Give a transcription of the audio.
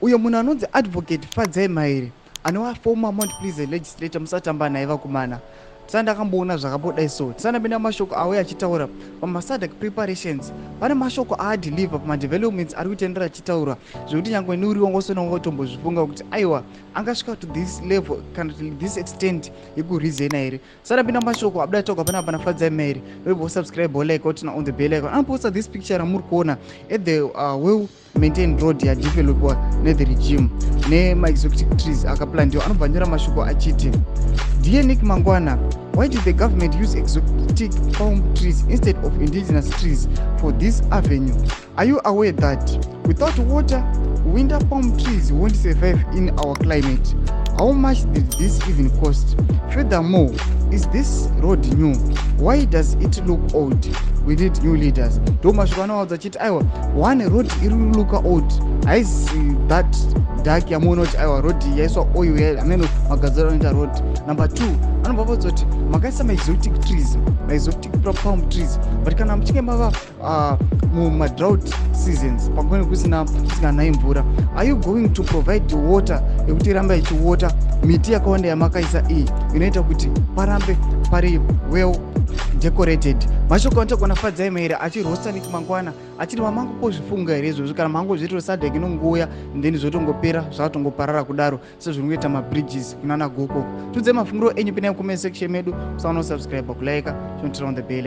Uyo munhu anonzi Advocate Fadzai Mahere, anova former Mount Pleasant legislator, musatamba naye vakomana. Tisati ndakamboona zvakambodai so. Tisati ndapinda mashoko auya achitaura pamaSADC preparations, pane mashoko aadeliver pamadevelopments ari kutenderera achitaura zvekuti nyange nuri wangosona watombozvifunga kuti aiwa, angasvika to this level kana to this extent yekureasona here. Tisati ndapinda mashoko abuda taurwa panapa naFadzai Mahere, webva usubscribe, like, turn on the bell icon. Anoposta this picture ramuri kuona at the well maintained road yadevelopwa nethe regime nemaexotic trees akaplantiwa. Anobva anyora mashoko achiti, "Dear Nick Mangwana, why did the government use exotic palm trees instead of indigenous trees for this avenue? Are you aware that without water, winter palm trees won't survive in our climate? How much did this even cost? Furthermore, is this road new? Why does it look old? We need new leaders." Ndo mashoko anovaudza achiti aiwa, one road iri looka old, haisi that dark yamuona kuti aiwa, road yaiswa oil, ameno magadziro anoita road. Number two, anobva vaudza kuti makaisa maexotic trees, maexotic palm trees, but kana muchinge mava mumadrought seasons, panguva kusina kusinganayi mvura, are you going to provide water yekuti irambe ichiwater miti yakawanda yamakaisa iyi inoita kuti parambe pari well decorated? Mashoko anotagona Fadzai Mahere achiroasta Nick Mangwana achiti, mamangopozvifunga here izvozvo kana mangozviitiro SADC inongouya, then zvotongopera, zvakatongoparara kudaro sezvinongoita mabridges kunana goko? Tiudzai mafungiro enyu, pinai comment section medu. Musaona kusubscribe, kulike, turn on the bell.